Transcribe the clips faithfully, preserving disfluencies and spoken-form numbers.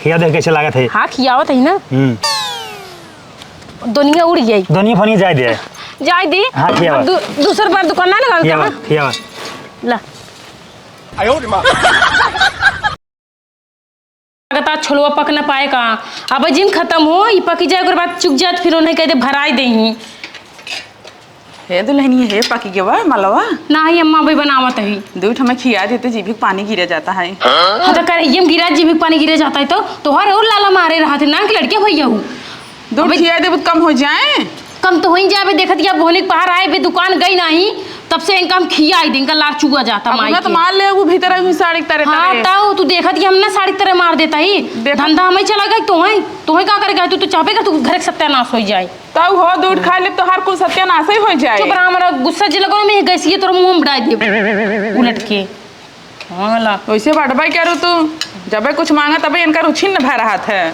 खिया देख कैसे लागत है। हाँ, खियावत है ना। हम्म। दुनिया उड़ गई। दुनिया फनिया जाए दे। जाए दी। हाँ, खियावा। दू-, दूसर बार दुकान ना लगा खियावा, कहाँ? खियावा। ला। लगता छोलवा पक न पाए का। अब जिन खत्म हो, ई पकी जाए, ओकर बाद चुक जात, फिर उन्हें कह दे भराई देही। हे दुल्हनिया, हे पकी गवा मलवा? नाही अम्मा, अभी बनावत ही। दूध हमें खिया देते, जीभी के पानी गिरे जाता है। हाँ, तो करहिए में गिरा, जीभी के पानी गिरे जाता है तो तोहर और लाला मारे रहत है, नाक लड़के भैया हूँ। दूध अबे खिया देबू त कम हो जाए। कम तो होई जाबे, देखत या बोहनी के पहाड़ आए बे, दुकान गई नाही, तब से इनका हम खिया ही दे, इनका लार चुआ जाता अब माई उन्हें तो के। मार ले, वो भीतर आई हुई साड़ी के तरे हाँ, तरे। ताऊ, तू देखत कि हम ना साड़ी के तरे मार देता ही। देख। धंधा हमें चला गई, तोहें, तोहें का करे गए? तू तो चाहबे कर, तू घर के सत्यानाश हो जाए। ताऊ हो, दूध खा ले तो हर कुल सत्यानाश ही हो जाए। चुप रहा, हमारा गुस्सा जे लगो ना, मैं गैसिए तोर मुंह में डाल दे उलट के। हाँ, ला। वैसे बाटबा क्या रू तू? जबे कुछ मांगा तबे इनका रुचि न भा रहत है।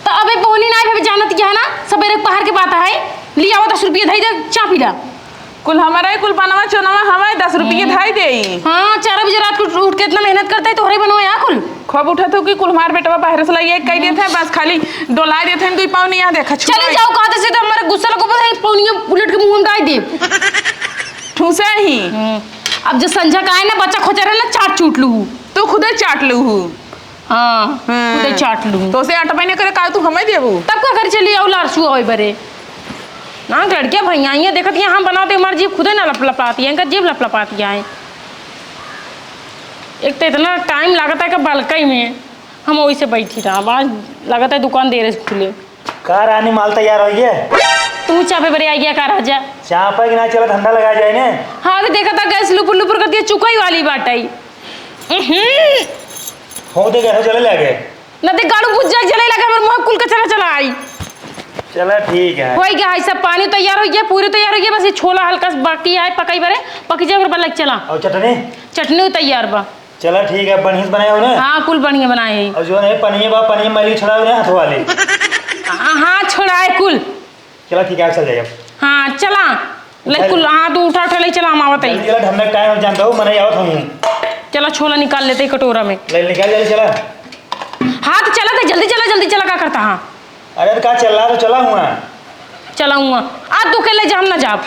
तो अबे बोहनी ना, अबे जानत क्या है ना, सबेरे पहाड़ के बात है, लिया वो दस रुपये धई दे, चा पी ला। कुल हमारा ही कुल बनवा चोनवा हमें दस रुपये हम्म। धई देई। हाँ, चार बजे रात को उठ के इतना मेहनत करता है, तोहरे बनवा यहाँ कुल। खूब उठत हो कि कुल हमार बेटवा बाहर से लाइए कह देते हैं, बस खाली डोला देते हैं, दुई पाँव नहीं यहाँ देखा, चले छुपाई। जाओ, कहते से तो हमारे गुस्सा लगो, बस यहीं पौनिया उलट के मुंह में डाल दे। ठूसे ही। हम्म। अब जो संझा का आए ना, बच्चा खोचा रहे ना, चाट चूट लू। तू खुदे चाट लू हूँ। हाँ, हाँ। खुदे चाट लू। तो से आटा पानी करे का तू हमें देबू? तब का कर चली, औ लार सुआ होई बरे। ना लड़के भैया, ये देखत, यहाँ बनाते हमारी जीभ खुदे ना लप लपाती है, इनका जीभ लप लपाती है। एक तो इतना टाइम लागत है कि बलकई में हम वही से बैठी रहा, आज लागत है दुकान देर से खुले। का रानी, माल तैयार होइ गए? तू चापे बरे आ गया का राजा? चापे कि ना, चला धंधा लगा जाए ने। हाँ, तो देखा था गैस लुपुर लुपुर करके चुकाई वाली बात आई। उहुं। हो दे गैस चले लगे। ना दे गाड़ू बुझ जाए, जले लगे, हमर मुंह कुल कचरा चला आई। चला ठीक है। होइ गया है सब, पानी तैयार होइ गया, पूरी तैयार होइ गया, बस ये छोला हल्का सा बाकी है पकाई बरे, पकी जाए और बल्लक चला। और चटनी? चटनी तैयार बा। चला ठीक है, बढ़िया से बनाए हो ना? हाँ, कुल बढ़िया बनाए है। और जो है पनिया बा, पनिया मैली छोड़ा हो ना हाथ वाली। हाँ, हाँ, छोड़ा है कुल। चला ठीक है, चल जाइए। हाँ, चला। ले चल। कुल, हाँ, तू उठा, उठा, ले चला, हम आवत है। जल्दी चला, ढमक टाइम हो जानता हूँ, मने आवत हूँ। चला, छोला निकाल लेते हैं कटोरा में। ले, निकाल, जल्दी चला। हाँ, तो चला, तो जल्दी चला, जल्दी चला, का करता, हाँ। अरे, तो का चल रहा, तो चला हुआ। चला हुआ। आज तू अकेले जा, हम ना जाब।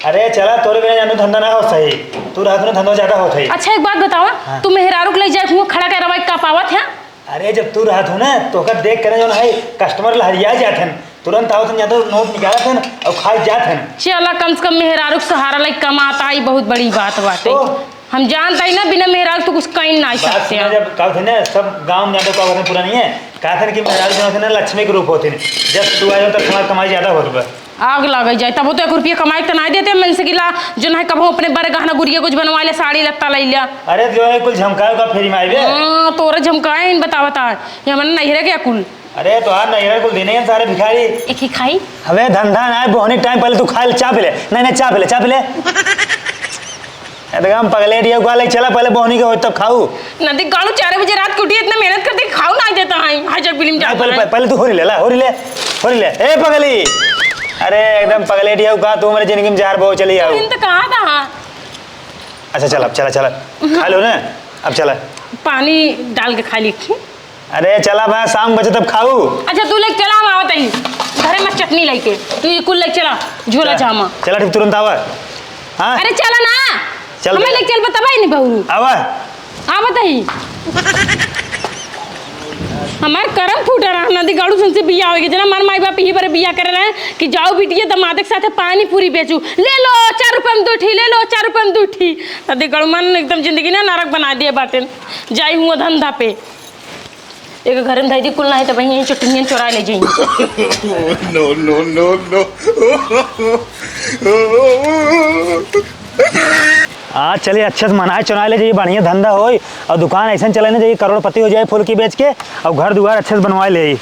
अरे, चला, तोरे बिना जानू धंधा ना हो सही। तू रहत में धंधा ज्यादा होत है। अच्छा, एक बात बताओ, हाँ। तू मेहरारू के ले जाए, हुआ खड़ा करवाई का पावत है? अरे, जब तू रहत हो ना, तो ओकर देख के ना, जौन है, customer लहरिया जात हन, तुरंत आवत हन, या तो नोट निकालत हन और खाए जात हन। चला, कम से कम मेहरारू के सहारा लइके कमाता, ई बहुत बड़ी बात बाटे। तो हम जानता ही ना, बिना मेहरारू तो कुछ कहीं ना बात सकते सुना, हैं। जब कहत है ना, सब गाँव में जाते, कहत है पूरा नहीं है, कहत है कि मेहरारू जो है ना, लक्ष्मी के रूप होते हैं, जब तू आए हो, तब तुम्हारी कमाई ज्यादा होत बा। आग लागे जाए, तब वो तो एक रुपया कमाई के तो ना देते, मन से गिला, जो ना है, कबहूँ अपने बड़े गहना गुरिया कुछ बनवा ले, साड़ी लत्ता ले लिया। अरे, जो है, कुल झमकाए का फ्री में आइबे। हाँ, तोरे झमकाए इन बता, बता, ये हमने नहीं रह गया कुल। अरे, तोहार नैहर कुल देने हैं सारे भिखारी। एक ही खाई। अबे धंधा ना है, बोहनी टाइम पहले तू खा ले, चाह पी ले। नहीं, नहीं, चाह पी ले, चाह पी ले। एकदम पगलेट ये उगा ले, चला पहले बोहनी के हो तब खाऊ। नदी गाड़ू चार बजे रात के उठी, इतना मेहनत करते खाऊ ना देता है। हाय जग बिलिम नहीं, जाता पहले, है। पहले तू होरी ले, ला, होरी ले, होरी ले। ए पगली, अरे एकदम पगलेट ये उगा, तू मेरे जिंदगी में जहर बो चली आओ। तो कहाँ था? अच्छा चला, अब चला, चला, खा लो ना, अब चला। पानी डाल के खा ली। अरे चला भाई, शाम बचे तब खाऊ। अच्छा, तू लेके चला, हम आवत हई। घरे में चटनी लेके। तू ये कुल लेके चला, झोला चला। जामा। चला, ठीक, तुरंत आवा। हाँ? अरे चला ना। चल हमें भैया। लेके चल, बतावा ही नहीं बहू। आवा। आवत हई। हमार करम फूटा रहा, नदी गाड़ू सन से बिया होइगे। जना हमार माई बाप यही बारे बिया करे रहे कि जाओ बिटिया, दमाद के साथे पानी पूरी बेचू। ले लो, चार रुपया में दू ठी, ले लो, चार रुपया में दू ठी। नदी गाड़ू मन एकदम जिंदगी ना नरक बना दिए बाटे। जाई हुआ धंधा पे। एक घर में धई दी कुल, नाही त वहीं चुटकियन चोरा ले जाई। No, no, no, no। आज चलिए अच्छे से मनाए चुनाए ले जाइए, बढ़िया धंधा होई और दुकान ऐसे चले ना जाइए, करोड़पति हो जाए फुल्की बेच के और घर दुआर अच्छे से बनवाए ले।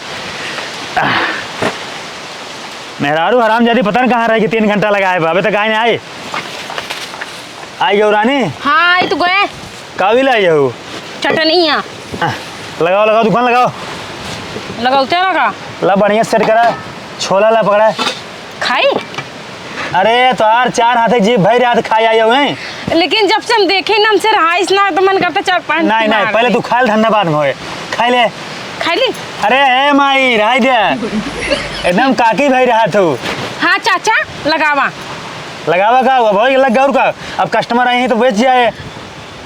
मेहरारू हरामजादी पता नहीं कहाँ रह गई, तीन घंटा लगाए बा, अबे तक आए नहीं आए। आई गयो रानी? हाँ, आई तो गए। का भी लाई हो? चटनिया। हाँ, लगाओ, लगाओ, दुकान लगाओ। लगाओ, तेरा का? ला बढ़िया सेट करा, छोला ला पकड़ा। खाई? अरे, तो यार चार हाथे जीभ भर रात खाई आई हो, हैं? लेकिन जब से हम देखे ना, हमसे रहाइश ना, तो मन करता चार पाँच नहीं, नहीं, पहले तू खा ले, धंधा बाद में होए। खा ले। खाई ली? अरे ए माई, रहाई दे। एकदम काकी भाई रहा तू। हाँ चाचा, लगावा। लगावा का? अब होई लग गौर का। अब customer आई हैं तो बेच जाए।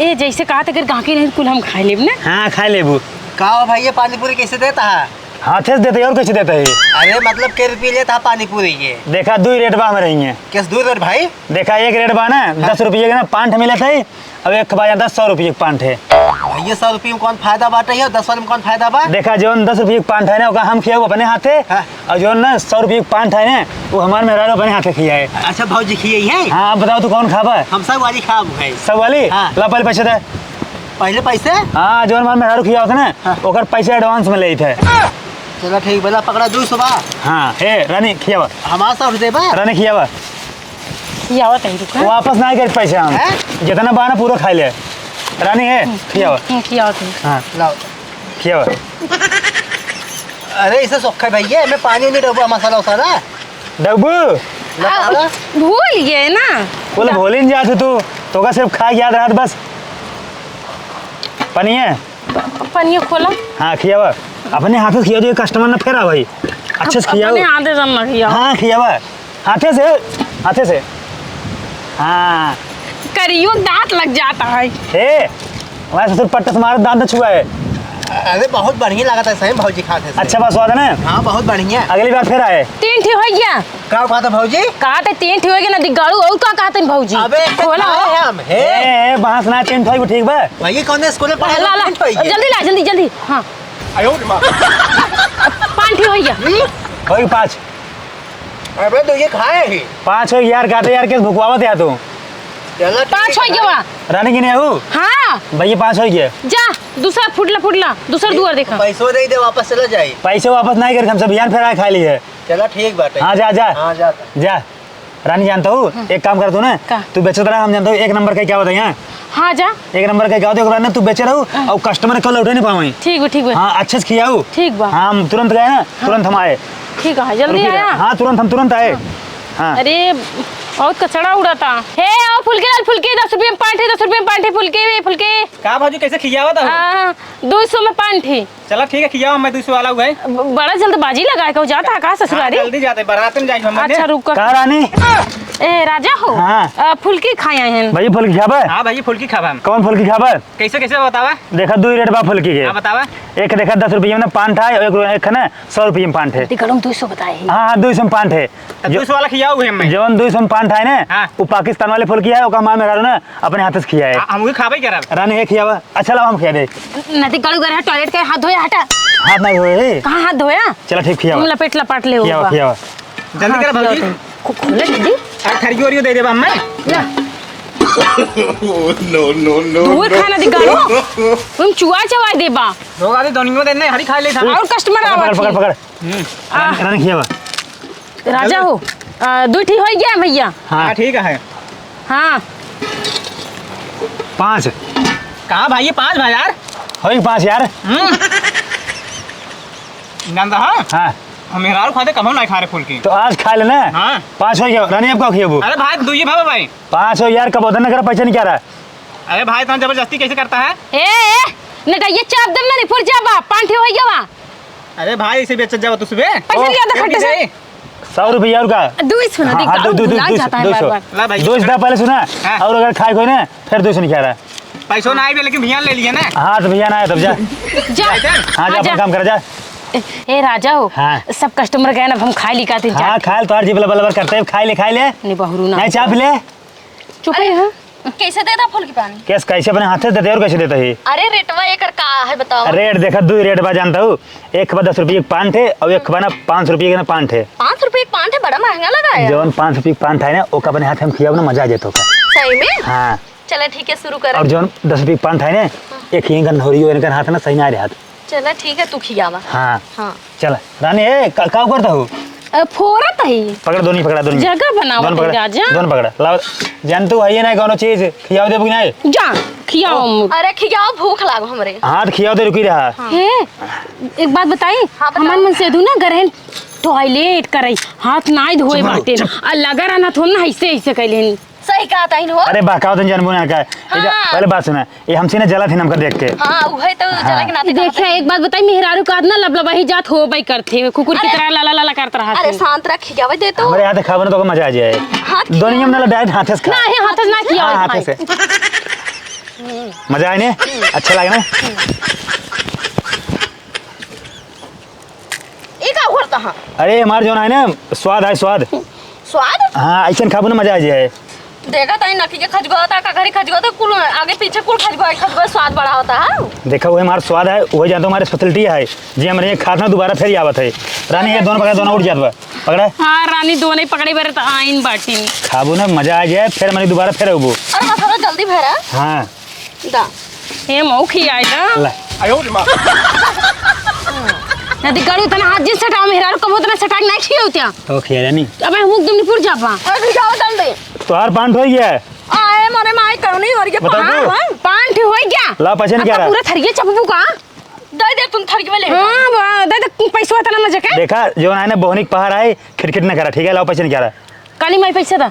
ए, जैसे कहा था, अगर गाहकी नहीं, कुल हम खाई लेब ना। हाँ, खाई लेबू। का हो भैया, पानी पूरी कैसे देता है? हाथे से देते हैं, और कैसे देते हैं? अरे मतलब, के रुपये लेता है पानी पूरी के? देखा, दो ही रेट बा हमारे हियाँ। कैसे दो रेट भाई? देखा, एक रेट बा ना, हाँ। दस रुपये के ना पाँच ठे मिलत है, अब एक बा जाता सौ रुपये के पाँच ठे। भैया, सौ रुपये में कौन फायदा बाटे है, दस वाले में कौन फायदा बा? देखा, जौन दस रुपये के पाँच ठे ना, ओका हम खियाऊ अपने हाथे, हाँ। और जौन ना सौ रुपये के पाँच ठे ना, वो हमार मेहरारू अपने हाथे खियाए। अच्छा, भौजी खियाई है? हाँ, आप बताओ, तू कौन खाबा? हम सब वाली खाब है। सब वाली? हाँ। ला, पहले पैसे दे। पहले पैसे? हाँ, जौन हमार मेहरारू खियावत ना, हाँ। ओकर पैसे advance में लेत है। चला ठीक, भला पकड़ा, दो सौ बा। हाँ, हे रानी, खियावा। हमार सौ रुपये बा। रानी, खियावा। खियावा तही रुका। वापस ना कर पैसे हम। हैं? जितना बा ना पूरा खाई ले। रानी, हे, खियावा। हम्म, खियावा तही। हाँ। लाओ। खियावा। अरे, इसे सोखा है भैया, मैं पानी नहीं डबो, मसाला उसाला। डबो? आ, भूल गए ना। बोले, भूल ही नहीं जाते तू, तो का सिर्फ खा के याद रहत बस। पानी है? प-, पनिया खोला। हाँ, खियावा। अपने हाथ से खिया दो, ये customer ना फेरा भाई। अच्छे से खियावा। अपने हाथ से ना खियावा। हाँ, खियावा। हाथे से, हाथे से। हाँ। करियो दांत लग जाता है। हे, हमारे ससुर पट्टा से मारे दांत न छुआ है। अरे, बहुत बढ़िया लागत है सही भौजी खाते से। अच्छा बा स्वाद है ना? हाँ, बहुत बढ़िया। अगली बार फिर आए। तीन ठी हो गया। का कहत है भौजी? कहत है तीन ठी हो गया ना दिगाड़ू, और का कहत है भौजी? अबे, खोला हो। खाए हम, हे। ए, ए, बांस ना तीन ठी हो, ठीक बा? भैया, कौन स्कूल में पढ़ा ला, ला, तीन ठी हो गया? जल्दी ला, जल्दी, जल्दी। हाँ। आयो रे माँ। पाँच ठी हो गया। हम्म? हो गया पाँच। अबे, तो ये खाए ही। पाँच हो यार, कहते यार, किस भुकवावत है तू? चलो, ठीक पाँच है। हो गया बा। रानी की नहीं हूँ? हाँ। भैया, पाँच हो गया। जा, दूसरा फुटला, फुटला, दूसरा दुआर देखा। पैसो दे दे, वापस चला जाए। पैसे वापस नहीं कर, हम सब बिहान फेर आए खा लिए। चला ठीक बाटे। हाँ, जा, जा। हाँ, जा। जा। रानी जानता हूँ, हाँ। एक काम कर तू ना, का? तू बेचत रहा, हम जानता हूँ, एक नंबर का क्या बताई, हाँ? हाँ, जा। एक नंबर का क्या होता है, एक बार ना तू बेचे रहो, हाँ। और customer कल लौटे नहीं पावे। ठीक बा, ठीक बा। हाँ, अच्छे से खियाऊ। ठीक बा। हाँ, हम तुरंत गए ना, हाँ। तुरंत हम आए। ठीक है, जल्दी रुकी आया। रहा। हाँ, तुरंत हम तुरंत आए। हाँ। हाँ। अरे, बहुत कचड़ा उड़ाता। हे, आओ फुलके लाल फुलके, दस रुपये में पाँच ठे, दस रुपये में पाँच ठे फुलके, फुलके। का भाजी, कैसे खियावा था? हाँ, दो सौ में पाँच ठे। चला ठीक है, खियावा, मैं दूसरे वाला हुआ है। ब-, बड़ा जल्दबाजी लगा के जाता है का ससुरारी? हाँ, जल्दी जाते, बारात में जाए हम। अच्छा, रुक। का रानी? ए, राजा हो? हाँ। अ, फुलकी खाए आए हैं। भाई, फुलकी खाबे? हाँ भाई, फुलकी खाबे हम। कौन फुलकी खाबे? कैसे, कैसे बतावा? देखा, दो ही रेट बा फुलकी के। हाँ, बतावा। एक देखा दस रुपये में ना पाँच ठा, एक, एक है ना सौ रुपये में पाँच ठे। देखा, हम दो सौ बताए हैं। हाँ, हाँ, दो सौ में पाँच ठे। तो जो, दो सौ वाला खियाऊ है मैं। जौन दो सौ में पाँच ठा है ना, हाँ। वो पाकिस्तान वाले फुलकी है, ओका माँ मेहरारू ना अपने हाथ से खिया है। आ, हम वही खाबे करब। रानी, ये खियावा। अच्छा, लाओ, हम खिया दे। नदी कड़ू करे है, toilet के हाथ धोया, हटा। हाथ नहीं धोए है? कहाँ हाथ धोया? चला, ठीक, खियावा। मुँह लपेट लपाट ले खियावा, होगा। खियावा। जल्दी हाँ, कर, भौजी। खियावा तुम। खो-, खोले जल्दी। अरे, थरियो ओरियो दे देबा, अम्मा। ला। No, no, no, दूर no। खाना दिखा लो। तुम चुआ चवाई देबा। दो गाली दोनियो देने, हरी खा ले था। और customer पकड़, आवा पकड़, थी। पकड़, पकड़। हम्म। आ। रानी, रानी, खियावा। राजा हो, आ, दुइ ठी होइ गया भैया। हाँ। हाँ, ठीक है। हाँ। पाँच। कहाँ भाई, ये पाँच भाई यार? होइ पाँच यार। हम्म। नंदा, हाँ? हाँ। हम मेहरारू खाते कबो नहीं खा रहे फुलकी। तो आज खा लेना। हाँ। पाँच होइ गया। रानी, अब का खियाबू? अरे भाई, दुइये भाई, भाई। पाँच होइ यार, कब उधर न करा, पैसा नहीं क्या रहा? अरे भाई, इतना जबरदस्ती कैसे करता है? ए, ए, नटैया चाप दम ना, रिपोर्ट जाबा, पाँच ठी होइ गया बा। अरे भाई, इसे बेचत जाओ तू सुबह। पैसा ओ, लिया था खट्टे से। सौ रुपया और का? दो ही सुना, हाँ, देख, हाँ, गाँव दो, दो, दो, भुला दो, जाता है दो बार सौ। बार। ला भाई, दो सौ पहले सुना, हाँ। और अगर खाए कोई ना, फिर दो सौ नहीं खा रहा। पैसों ना आए, लेकिन भियान ले लिए ना। हाँ, तो भियान आया तब जा। जा। जा, हाँ, जा, अपना जा। काम कर, जा। ए, ए, राजा हो, हाँ। सब customer गए ना, अब हम खाए ली का दिन हाँ, चाट। खाए, तो हर जीभ लबर लबर करते हैं, खाए ले, खाए ले। नहीं, बहुरू ना। नहीं, चाप ले। चुप अरे, है, हाँ। कैसे देता फुलकी पानी? कैस-, कैसे अपने हाथे से देते और कैसे देता है? अरे, रेटवा एकर का है, बताओ। रेट देखा, दो ही रेट बा, जानता हूँ। एक बा दस रुपये के पाँच ठे और एक बा ना पाँच रुपये के ना पाँच ठे। पाँच रुपये के पाँच ठे, बड़ा महंगा लगा है। जौन पाँच रुपये के पाँच ठे है ना, ओका अपने हाथ में खियाओ ना, मजा आ जाए तो का। सही में? हाँ। चला, ठीक है, शुरू करा। और जौन दस रुपये के पाँच ठे है ना, हाँ। एक ही इनका नहरियो, इनका हाथ ना सही ना रहा। चला, ठीक है, तू खियावा। हाँ। हाँ। चला, रानी, ए, का, का करता हो? अ, फोरत ही। पकड़, दोनों पकड़ा, दोनों। जगह बनावत दोनों है, पकड़ा, राजा। दोनों पकड़ा। लाओ, जान तू है ये ना कोनो चीज, खियाओ देबू कि नहीं? जा, खियाओ। अरे, खियाओ, भूख लागो हमरे। हाँ, तो खियाओ, तो रुकी रहा। हाँ। हे, एक बात बताई, हाँ, बताओ। हमार मन से दू ना, गरहन toilet करई, हाथ नाई धोए चुप रहो, बाटे। चुप। आ लगा रहना, थोड़ा ना ऐसे, ऐसे कैले। सही का ताइन हो? अरे बहकावत हन जानबू ना का? ए जा, हाँ। पहले बात सुना, ये हमसे ना जलत है हमका देख के। हाँ, उहे तो हाँ। जला के नाते देखिए, कहत हन। एक बात बताई, मेहरारू का ना लबलबाही जात होबे करते हुए, कुकुर की अरे। तरह ला ला ला ला करत रहत अरे है। शांत रख, खियावे दे तो। हमरे हाथे खावे ना तो मजा आ जाए। हाँ, खियावे। दोनिया में ना डायरेक्ट हाथे से खा। ना, ये हाथे से ना खियावे हाँ, हाथे भाई। से। मजा आए ने? अच्छा लगे ना? ई का उघरता हाँ? अरे, हमार जौन है ना, स्वाद है, स्वाद। स्वाद? हाँ, ऐसन खाबू ना, मजा आ जाए। देखा ताई नकी के खजगोता, का घड़ी खजगोता, कुल आगे पीछे कुल खजगो, खजगो स्वाद बड़ा होता है। देखा, वही हमार स्वाद है, वही जानता हूँ, हमारे स्पेशलिटी है। जी, हमरे यहाँ खात ना, दोबारा फिर आवत है। रानी, ये दोनों पकड़ा, दोनों उठ जात बा। पकड़ा? हाँ, रानी, दोनों ही पकड़े बारे तो आइन बाटिन। खाबू ना, मजा आ जाए, फिर हमरे दोबारा फिर अबू। अरे, मसाला जल्दी भरा। हाँ। दा। ए, मऊ खियाई दा। ला। आयो रे माँ। नदी गड़ू तना हाथ जिन सटाओ, मेहरारू कबो तना सटाक नहीं खियाऊ त्या। तो खिया जानी। अबे मुख दुमनी पुर जापा। अरे, खियाओ तल दे। तोहार पांठ होई गया। आए, मोरे माई, कौनी हो रही है? बताओ पांठ, तू। हाँ? पांठ होई गया। ला, पैसे नहीं अब कह रहा। पूरा थरिये चपबू का? दे दे, तुम थरिये ले। हाँ, बा-, दे दे, पैसवा तना मजे के। देखा, जो ना है ना, बोहनी के पहाड़ आए, खिटखिट ना करा, ठीक है? लाओ, पैसे नहीं कह रहा। काली माई पैसा दा।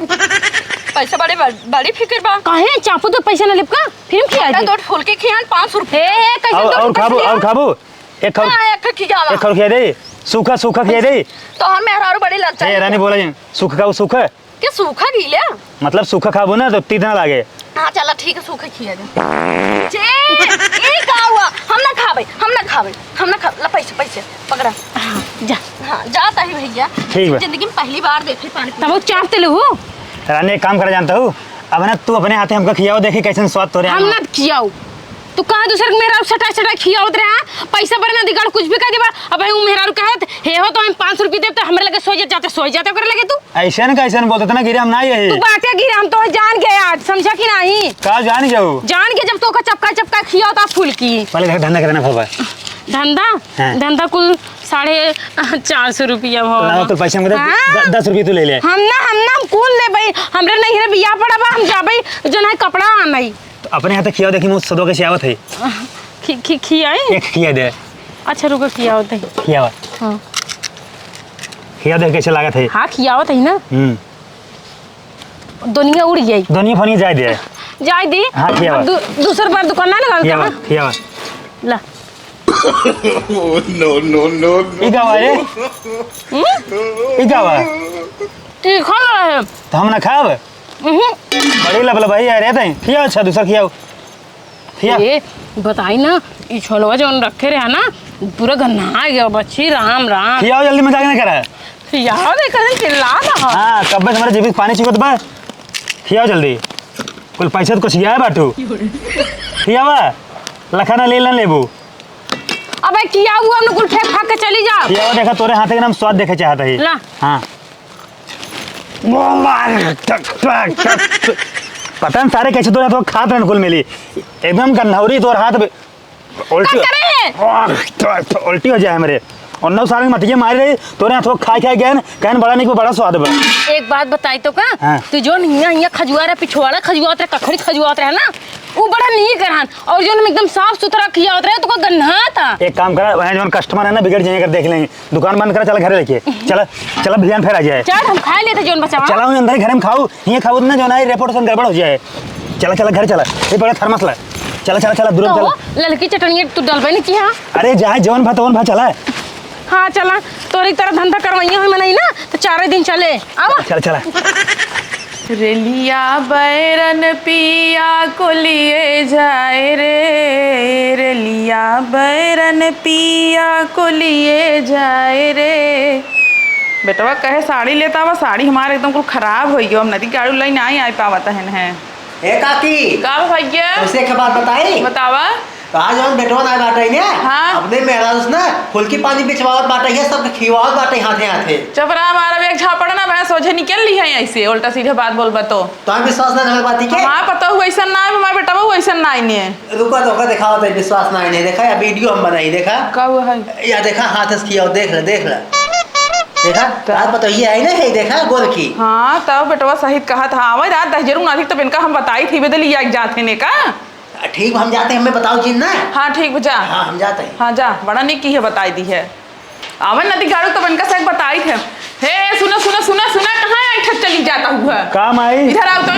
पैसा बड़े बड़-, बड़ी फिकिर बा। काहे? चापू तो पैसा ना लेब का? फिर हम खिया दे। दो फूल के खियान पाँच सौ रुपया। ए, ए, कैसे और, दो और रुपया खाबू, लिया? और खाबू? एक खाऊ, हाँ, एक खियावा। एक खाऊ खिया दे। सूखा, सूखा खिया दे। तो हम मेहरारू बड़ी ललचाई ए, रानी है। बोला जी, सूखा खाऊ, सूखा? के सूखा गीला? मतलब सूखा खाबू ना तो तीत ना लागे। हाँ, चला ठीक है, सूखा खिया दे। जे, ई का हुआ? हम ना खाबे, हम ना खाबे, हम ना खाबे। ला पैसे, पैसे, पकड़ा। हाँ, जा। हाँ, जाता ही भैया। ठीक बा। जिंदगी में पहली बार देखी पानी तब वो चाप ते लेहू। रानी, एक काम करा जानता हूँ, अब ना तू अपने हाथे हमका खियाओ, देखी कैसन स्वाद तोरे हम हाथ ना खियाऊ। तू कहाँ दूसरे के मेहरारू सटाई सटाई खियावत रहे, हाँ? पैसा बड़े ना दिगाड़ कुछ भी कह देबा। अब भाई वो मेहरारू कहत, "हे हो तो हम पाँच सौ रुपये देब," तो हमरे लगे सोई जाते, सोई जाते ओकरे लगे तू। ऐसन कैसन बोलत, इतना गिरे हम ना यही। तू बाटे गिरे, हम तो जान गए आज, समझा कि नहीं? का जान गए हो? जान के जब तो ओका चपका चपका खियावत फुल्की। पहले घर धंधा करना भवा। धंधा? हाँ। धंधा कुल साढ़े चार सौ रुपया भवा। लाओ तो पैसा हमके दे, हाँ? द-, दस रुपये तू ले ले। हम ना, हम ना, हम कौन ले भाई? हमरे नैहरे बियाह पड़ा बा, हम जाबे, जो ना कपड़ा आनई। तो अपने हाथे खियाओ, देखी मुँह सदो कैसे आवत है। खि-, खि-, खियाई? एक खिया दे। अच्छा, रुको, खियावत है। खियावा। हाँ। खिया दे, कैसे लागत है? हाँ, खियावत है ना। हम्म। दुनिया उड़ गई। दुनिया फनिया जाए दे। जाए दी? हाँ, खियावा। दू-, दूसर बार दुकान ना लगा खियावा, कहाँ? खियावा। ला। No, no, no, no। ई का बा रे? हम्म? ई का बा? तीखा ना है। तो हम ना खाब? उहुं। बड़ी लबलबाई है रे तई। खियाओ, अच्छा, दूसर खियाओ। खिया। ए, बताई ना, ई छोलवा जौन रखे रहे ना, पूरा गन्ना आ गया, बच्ची, राम, राम। खियाओ जल्दी, मजाक ना करा। खियाओ दे, कहीं चिल्ला ना हो। हाँ, कब्बे से हमारे जीभ से पानी चुकत बा। खियाओ जल्दी। कुल पैसा तो कुछ गया है बाटू। खियावा, लखा ना ले ना लेबू। अबे खियाओ, हम लोग कुल फेंक फाक के चली जाओ। खियावा, देखा, तोरे हाथे के नाम स्वाद देखे चाहत है। ला। हाँ। पता न सारे कैसे तोरे हाथ खात रहन कुल मिली। एकदम गन्हौरी तोर हाथ बे-, उल्टी का करे? उल्टी हो जाए हमरे। और नौ सारे मतिया मारे रही, तोरे हाथ खाए खाए गए, कहन बड़ा निक बड़ा स्वाद बा। एक बात बताई तो का? हाँ। तू जो हिया हिया खजुआ रहा, पिछवाड़ा खजुआ रहा, कखड़ी खजुआ रहा ना, वो बड़ा नीक रहन। और जो हम एकदम साफ सुथरा खियावत रहे, तो कोई गन्हात। एक काम करा, वहाँ जौन customer है ना, बिगड़ जाए, अगर देख लेंगे, दुकान बंद करा, चला घरे लेके। चला, चला, भियान फेर आ जाए। चल, हम खाए लेते जौन बचावा। चला, वहीं अंदर ही घरे में खाऊ, हियाँ खाऊ ना, जौन आई report सन गड़बड़ हो जाए। चला, चला, घर चला, ये बड़ा थर्मस ला। चला, चला, चला, दूर तो चला। ललकी चटनिया तू डलबे नहीं किया। अरे, जाए जौन भा, तौन भा, चला। हाँ, चला, तोरी तरह धंधा करवाइया हुई मनई ना, तो चारे दिन चले। आवा। चल, चला। रेलिया बैरन पिया को लिए जाए रे, रेलिया बैरन पिया को लिए जाए रे। बेटवा कहे साड़ी लेता हुआ, साड़ी हमारे एकदम कुल खराब हो गयो, हम नदी गाड़ू लई ना आई पावत हन है। ए काकी, का भैया? तुमसे एक बात बताई? बतावा। तो आज हम बेटवा ना बाटे ने, हाँ। अपने मेहरारू से ना फुल्की पानी बिछवावत बाटे, ये सब खिवावत बाटे हाथे हाथे। चुप रहा, हमारा एक झापड़ ना, मैं सोझे निकल ली है ऐसे, उल्टा सीधे बात बोलबा तो। तो हम विश्वास ना करत बाटी के? हमार पतोहू ऐसन ना है, हमार बेटवा ऐसन ना है ने। रुका तो का दिखावत है, विश्वास ना है ने, देखा या video हम बनाई, देखा। का हुआ है? या देखा हाथ से खियाओ, देख ले, देख ले। देखा, का? रात पतोहिया है ना, है देखा, गोरकी। हाँ, तब बेटवा सहित कहत, हाँ, वही रात दस जरूर ना अधिक, तब इनका हम बताई थी, बदली आके जाते ने का। ठीक बा, हम जाते हैं, हमें बताओ जिन ना। हाँ, ठीक बा, जा। हाँ, हम जाते हैं। हाँ, जा, बड़ा नीक की है, बताई दी है। आवन नदी गाड़ू तो बनका से बताई थे। हे, सुनो, सुनो, सुनो, सुनो, कहाँ ऐठत चली जाता हुआ? का माई? इधर आओ तो।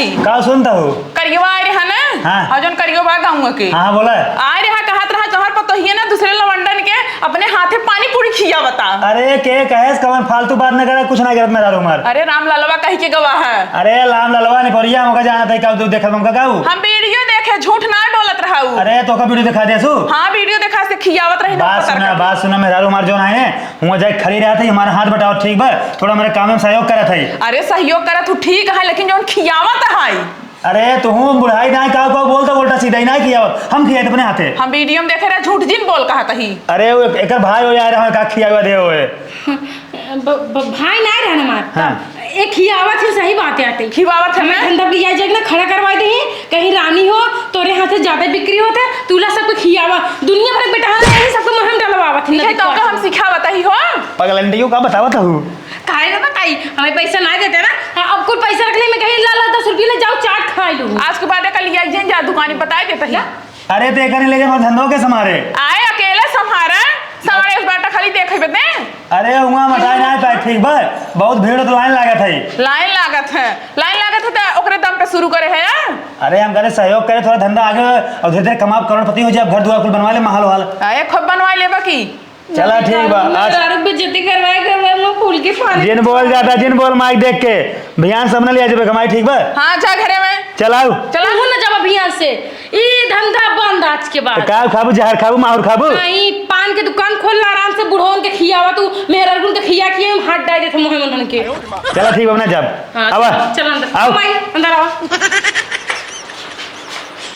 का सुनत हऊ? करियवा आए रहा ना? हाँ। और जौन करियवा बा गाँव के। हाँ, हाँ, बोला। आए रहा, कहत रहा, "तोहर पतोहिए ना दूसरे लवंडन के अपने हाथे पानी पूरी खियावता।" अरे, के कहेस, कवन फालतू बात न करे, कुछ ना करत मेहरारू हमार। अरे, राम ललवा कही के गवा है। अरे, राम ललवा ने परिया हमका जानत है, का तू देखत हमका गाऊ? हम वीडियो देखे, झूठ ना बोलत रहाऊ। अरे, तोका वीडियो देखा देसु? हाँ, वीडियो देखा से खियावत रही ना बात पतर सुना, करके। बात सुना, मेहरारू हमार जौन आए, हुआं जाए खड़ी रहत है, हमारा हाथ बटावत, ठीक बा? थोड़ा हमारे काम में सहयोग करत है। अरे, सहयोग करत हूँ, ठीक है, लेकिन जौन खियावत है। अरे, तुहूँ बुढ़ाई ना, का, का बोलता, बोलता सीधा ही ना खियावत, हम खियाइत अपने हाथे। हम वीडियो में देखे रहे, झूठ जिन बोल कहत ही। अरे, वो एक, एकर भाई हो यार, हमें का खियावा दे होए। ब-, ब-, भाई ना रहन हमार। हाँ। ए खियावत ही, सही बात है आते। खियावत है हमें ना? धंधा के या जग ना खड़ा करवा दे ही, कहीं रानी हो, तोरे हाथे ज्यादा बिक्री होत है, तूला सबको खियावा। दुनिया भर के बेटा हम यही सबको मुँह में डलवावत ही, इहे नदी तो का पार हम में। सिखावत ही हो। पगलंडियों का बतावत हूँ। काहे ना बताई, हमें पैसा ना देते ना, हाँ, अब कुल पैसा रख ले, मैं कहीं ला, ला, दस रुपये ले जाओ, चाट खा लूँ। आज के बाद कल ये जिन जा दुकान में बताई देता ही। अरे, तो एकर ले जा, हमार धंधो के संभारे। आए अकेले संभारे, संभारे इस बाटा खाली देखे बदे। अरे, हुआं मटाई ना पाए, ठीक बा? बहुत भीड़ हो तो लाइन लागत है। लाइन लागत है, लाइन लागत है तो ओकरे दम पे शुरू करे है, हाँ? अरे, हम करे सहयोग करे, थोड़ा धंधा आगे और धीरे धीरे कमाब, करोड़पति हो जाए, घर दुआर कुल बनवा ले, महल वहल। आए, खूब बनवा लेबा की। चला, ठीक बा, आज मेहरारू बेइज्जती करवाए, करवाए, मुँह फूल के पानी। जिन बोल जाता, जिन बोल माइक देख के, भियान सब न लिया जबे कमाई, ठीक बा? हाँ, जा घरे में। चलाऊ। चला। तू न जब अभियान से, ई धंधा बंद आज के बाद। तो का खाबू, जहर खाबू, माहुर खाबू? नहीं, पान के दुकान खोल ला, आराम से बुढ़वन के खियावा, तू मेहरारून के खिया, खिया, हम हाथ डाल देते मुँह में उनके। चला, ठीक बा, अपना जब। हाँ, आवा। चल अंदर। आओ। भाई, अंदर आओ।